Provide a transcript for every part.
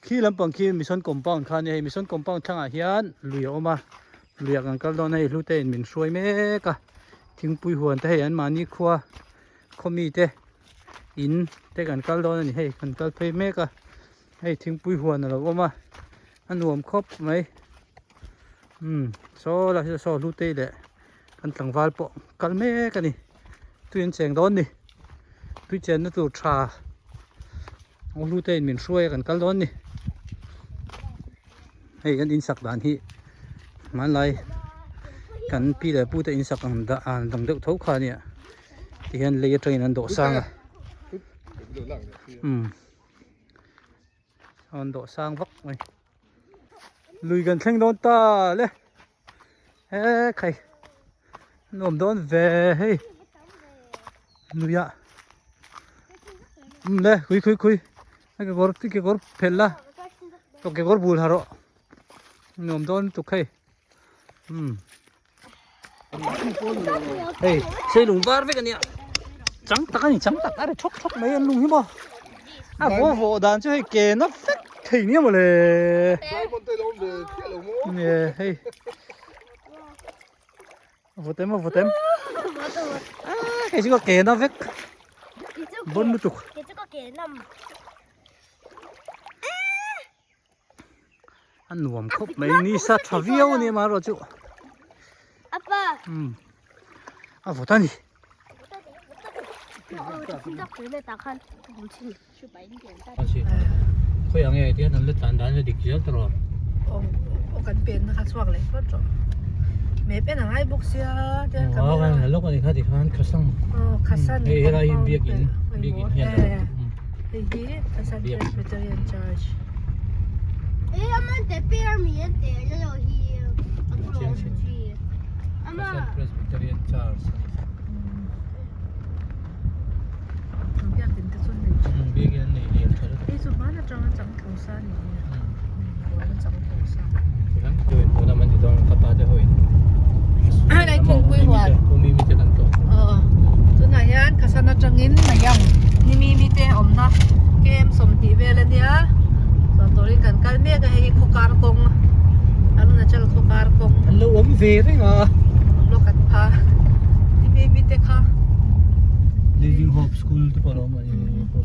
Khi lampang khi mission compound kha a nia hei mission compound thlangah hian lui a awm a luiah kan kal dawn a hei hlute in min hruai mek a thingpui huan te hei an mahni khua khaw mi te in te kan kal dawn a ni hei kan kal phei mek a hei thingpui huan a lo awm a a nuam khawp mai umm saw lai saw saw hlute leh kan tlangval pawh kal mek a ni tui an cheng dawn ni tui chenna tur tha aw hlute in min hruai a kan kal dawn ni hei kan insak dan hi hmanlai kan pi leh pu te insak ang dah ang dang deuh tho kha ania tihian lei atangin an dawh sang a umm an dawh sang vak mai lui kan thleng dawn ta le. He khai nuam dawn ve hei lui ah um le khui khui khui a kekawr ti kekawr phelh la tawh kekawr bul ha rawh nuam dawn lutuk hei um hei seilung var vek ania chang tak ani chang tak a ri thawk thawk mai an lung hi maw a vaw vaw dan chu hei ke na vek thei nia mawle nge hei votem a votem hei chu ka ke na vek bon lutuk a nuam khawp mai nisa tha viau a ni amaherawh chu umm a vawt a ni. Khawi ang nge tihian an la tlan dan a dik zel tawh rawh. Aw aw kan pen na kha chhuak leh phawt rawh. Me pen a ngai bawk sia tihian camera. Aw kan la lawk a ni kha tikhan khasang. Aw khasan. Hei helai hi biakin biakin hian a Hei hi khasan Presbyterian Church. Khasan Presbyterian Church a ni. Biakin te chu an nei tha. Biakin an nei lian tha lutuk. Hei chu hman atanga changtlung sa a ni hi. Buaina changtlung sa. Tihian tuin hmun a man ti dawn ka pa te ho in. Helai thingpui huan. Umi mi te kan tawh. Aw. Tunah hian Khasan atangin Mayang ni mi te awmna KM 20 vel a nia. Chuan turin kan kal mek a hei hi khawkar kawng Arunachal khawkar kawng. An lo awm ve reng a. Block an pha. Ni mi mi te kha. Living Hope School te pawh a lo awm a ni.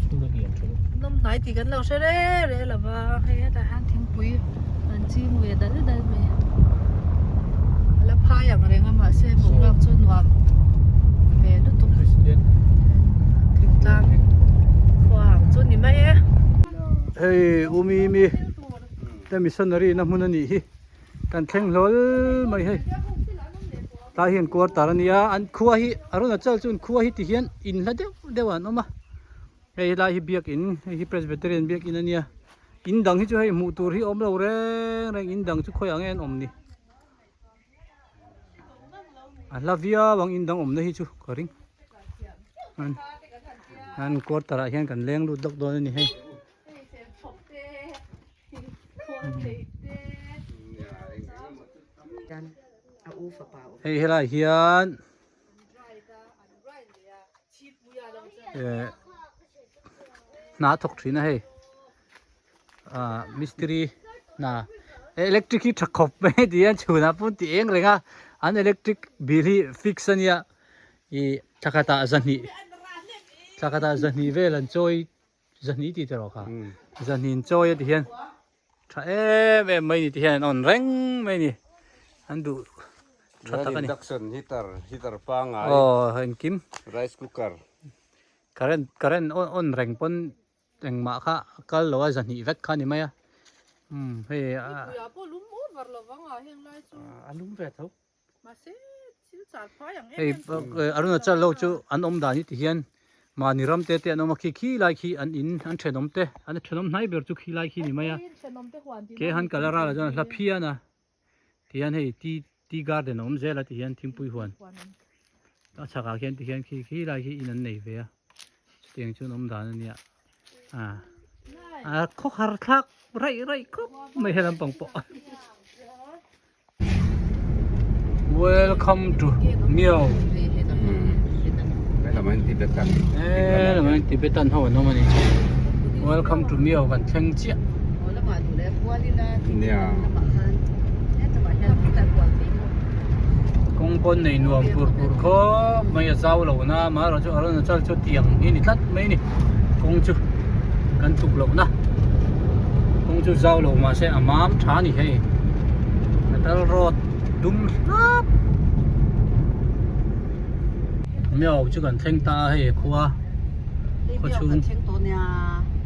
School a lian tha lutuk. Nawm hnai tih kan lo hre re re lo va. Hei hetah hian thingpui an ching ve dal dal mai a. A la phai ang reng a mahse boruak chu nuam ve lutuk. Thingtlang khua ang chu ni mai e. Hei Umi mi te missionary na hmun a nih hi kan thleng hlawl mai hei tlai hian quarter a nia an khua hi Arunachal chu an khua hi ti hian in hla deuh deuh ah an awm a hei helai hi biakin hei hi Presbyterian biakin a nia in dang hi chu hei hmuh tur hi awm lo reng reng in dang chu khawiah nge an awm ni a hla viau ang in dang awmna hi chu ka ring an an quarter ah hian kan leng lut lawk dawn a ni hei. Hei helai hian eh hna thawk thin a hei ah mistiri hna electric hi tha khawp mai ti hian chhunah pawh an ti eng reng a an electric bill hi fix a nia ih thla khatah zahnih thla khatah zahnih vel an chawi Zahnih tih tawh kha zahnih in chawi a ti hian tha em em mai ni ti hian an on reng mai ni an duh tha tak a ni induction heater heater pangai aw engkim rice cooker current current on on reng pawn engmah kha a kal lo a zahnih vek kha a ni mai a umm hei a a lum ve tho. Hei Arunachal ho chu an awm dan hi ti hian mahni ram te te an awm a khi khi lai khi an in an thenawm te an thenawm hnai ber chu khi lai khi ni mai a ke han kal a ral ah chuan a hla phian a ti hian hei tea tea garden a awm zel a ti hian thingpui huan a chhak ah khian ti hian khi khi lai khi in an nei ve a chutiang chu an awm dan a nia a khawhar thlak raih raih khawp mai he lampang pawh. Welcome to Miao. Tibetan. Tibetan ho an awm a ni chu. Welcome to Miao kan thleng chiah. Nia. Kawng pawn nei nuam pur pur khawp mai a zau lo na amaherawh chu Arunachal chu tiang hi ni tlat mai a ni kawng chu kan tuk loh na kawng chu zau lo mahse a mam tha a ni hei metal road dum hlap miau chu kan thleng ta a hei khua khaw chhung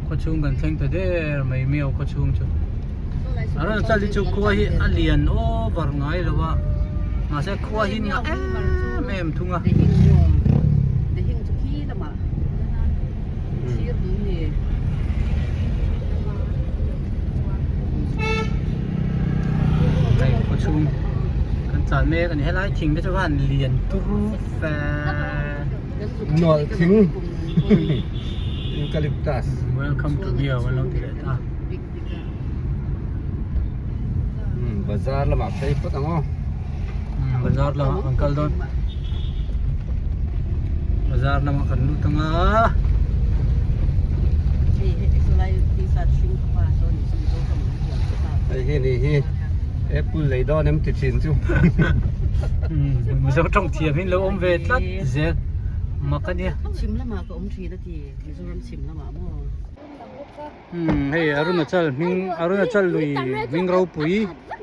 khaw chhung kan thleng ta der mai miau khaw chhung chu Arunachal hi chu khua hi a lian over ngai lo a mahse khua hi ngah em em thung a. Hei khaw chhung kan tlan mek a ni helai thing te chu a han lian turu fe. Nual thing Eucalyptus. Welcome to Miao an lo ti leh ta. Bazar lamah phei phawt ang aw. Bazar lamah kan kal dawn. Bazar lamah kan lut ang a. Hei hi ni hi apple lei dawn em ti thin chu. Mizo tawng thiam in lo awm ve tlat zel mak a nia. Chhim lamah ka awm thin a ti Mizoram chhim lamah maw. Umm hei Arunachal hming Arunachal lui hming ropui tak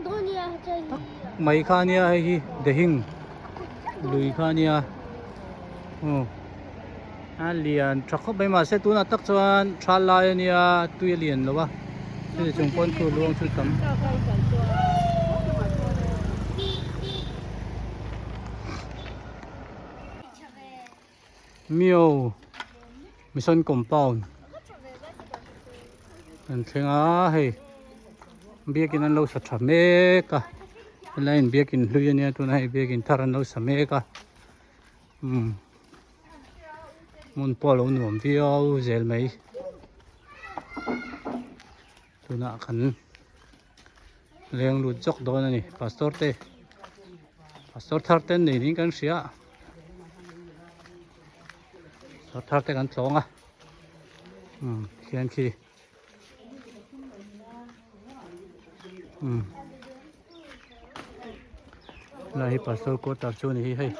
mai kha a nia hei hi Dehing lui kha a nia aw a lian tha khawp mai mahse tunah tak chuan thal lai a nia tui a lian lo a chumi chung pawn chu luang chu tam. Mio Mission Compound an thleng a hei biakin an lo sa tha mek a helai in biakin hlui ania tunah hei biakin thar an lo sa mek a umm hmun pawh a lo nuam viau zel mai tunah kan leng lut zawk dawn a ni pastor te pastor thar te an nei niin kan hria pastor thar te kan tlawng a umm khian khi umm Lai hi pastor quarter chu a ni hi hei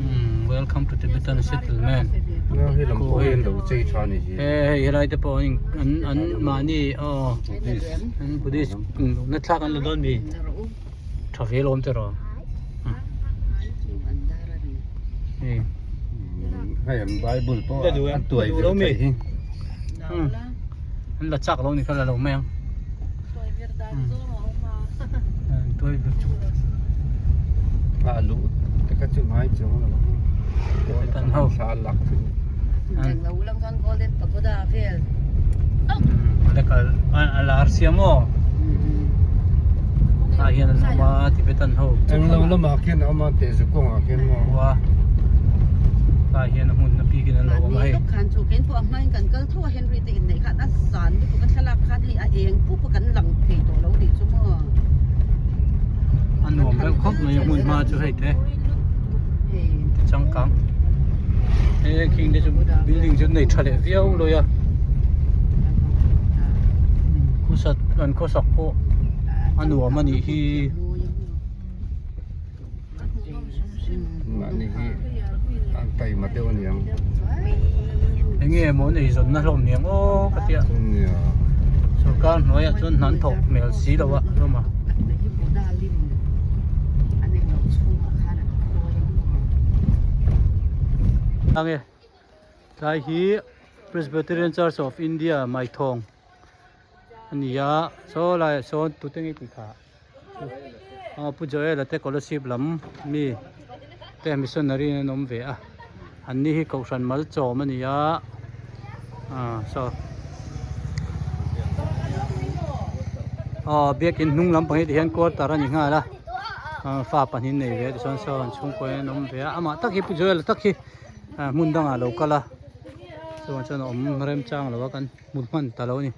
umm welcome to Tibetan settlement Nga hei lam pawh hi an lo chei tha a ni hi. He hei helai te pawh an an an mahni aw an Buddhist na thlak an la dawn mi tha ve lawm te rawh hei Hei an bible pawh an tuai ve thei hi. An la chak lo ni kha la lo mai ang. Tuai vir chu. A lu te kha chu ngai chuang lo ang. Tibetan ho. Thla lak chu. Lo lang chuan golden pagoda vel. Le kal a lar siam aw. Tah hian an awm a Tibetan ho. Eng lo lamah khian a awm a Tezu kawngah khian maw. Khua. Tah hian a hmun a bikin an lo awm a hei. Khan chu kein pawh a hmain kan kal tho a Henry te inneih khan a zan lutuk a thlalak khan hei a eng pup a kan lang thei tawh lo tih chu maw. A nuam reuh khawp mai a hmun hma chu hei te changkang he khing te chu building chu nei tha leh viau lawih a khawsak an khawsak pawh a nuam a nih hi. Mahni hi an taima deuh a niang. Enge maw an eizawnna hlawm niang aw ka tia. Nia. Sorkar hnuaiah chuan hna an thawk hmel si lo a hlawm a. Ange tlai hi Presbyterian Church of India Maithawng a ni a saw laiah sawn tute nge tih kha. Aw Pu Joel a te Kolasib lam mi te missionary an awm ve a an ni hi kohhran mal chawm a ni a ah saw aw biakin hnung lampang hi tihian quarter a ni nghal a ah fa pahnih nei ve tichuan saw an chhungkaw in an awm ve a amah tak hi Pu Joel a tak hi ah hmun dangah a lo kal a chuvang chuan a awm remchang lo a kan hmu hman ta lo a ni.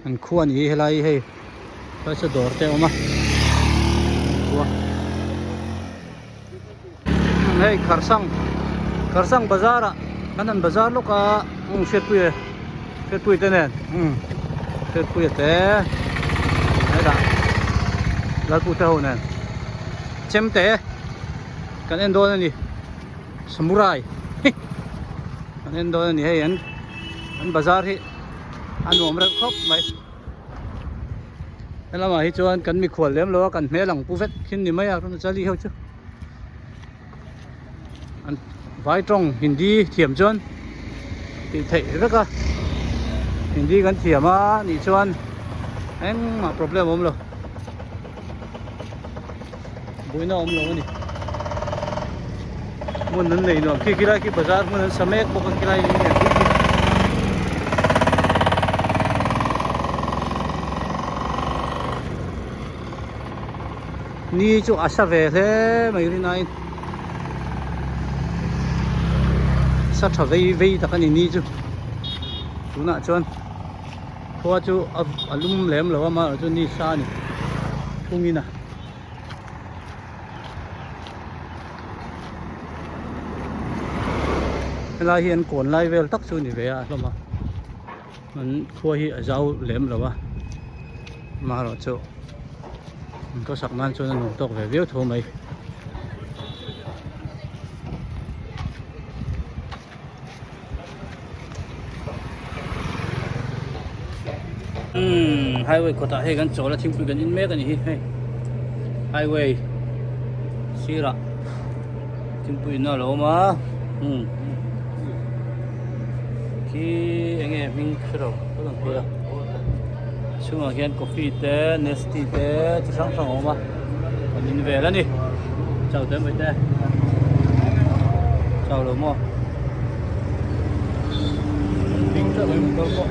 An khua a ni hi helai hi hei pawisa dawr te a awm a khua. Hei Kharsang Kharsang bazar ah kan han bazar lawk a umm Hriatpuia Hriatpuia te nen umm Hriatpuia te hetah Lalpu te ho nen chemte kan en dawn a ni samurai kan en dawn a ni hei an an bazar hi a nuam reuh khawp mai. Helamah hi chuan kan mikhual lem lo a kan hmel ang pu vek thin ni mai a Arunachali ho chu an vai tawng hindi thiam chuan tih theih vek a hindi kan thiam a nih chuan engmah problem a awm lo buaina a awm lo a ni hmun an nei nuam khi khi lai khi bazar hmun an sa mek bawk a khilai in lian pui khi. Ni chu a sa ve hle mai rinaiin sa tha vei vei tak a ni ni chu tunah chuan khua chu a lum lem lo a amaherawhchu chu ni sa a ni thungin a. Helai hi an kawn lai vel tak chu a ni ve a hlawm a an khua hi a zau lem lo a amaherawhchu an khawsak nan chuan a nuam tawk ve viau tho mai. Umm highway kawtah hei kan chawl a thingpui kan in mek a ni hi hei highway sirah thingpui in a lo awm a umm khi eng nge hming hre lo ka lang thei a chhungah hian coffee te nestea te chi hrang hrang a awm a kan in vel a ni chau te mai te chau lo maw ding teuh mai motor pawh.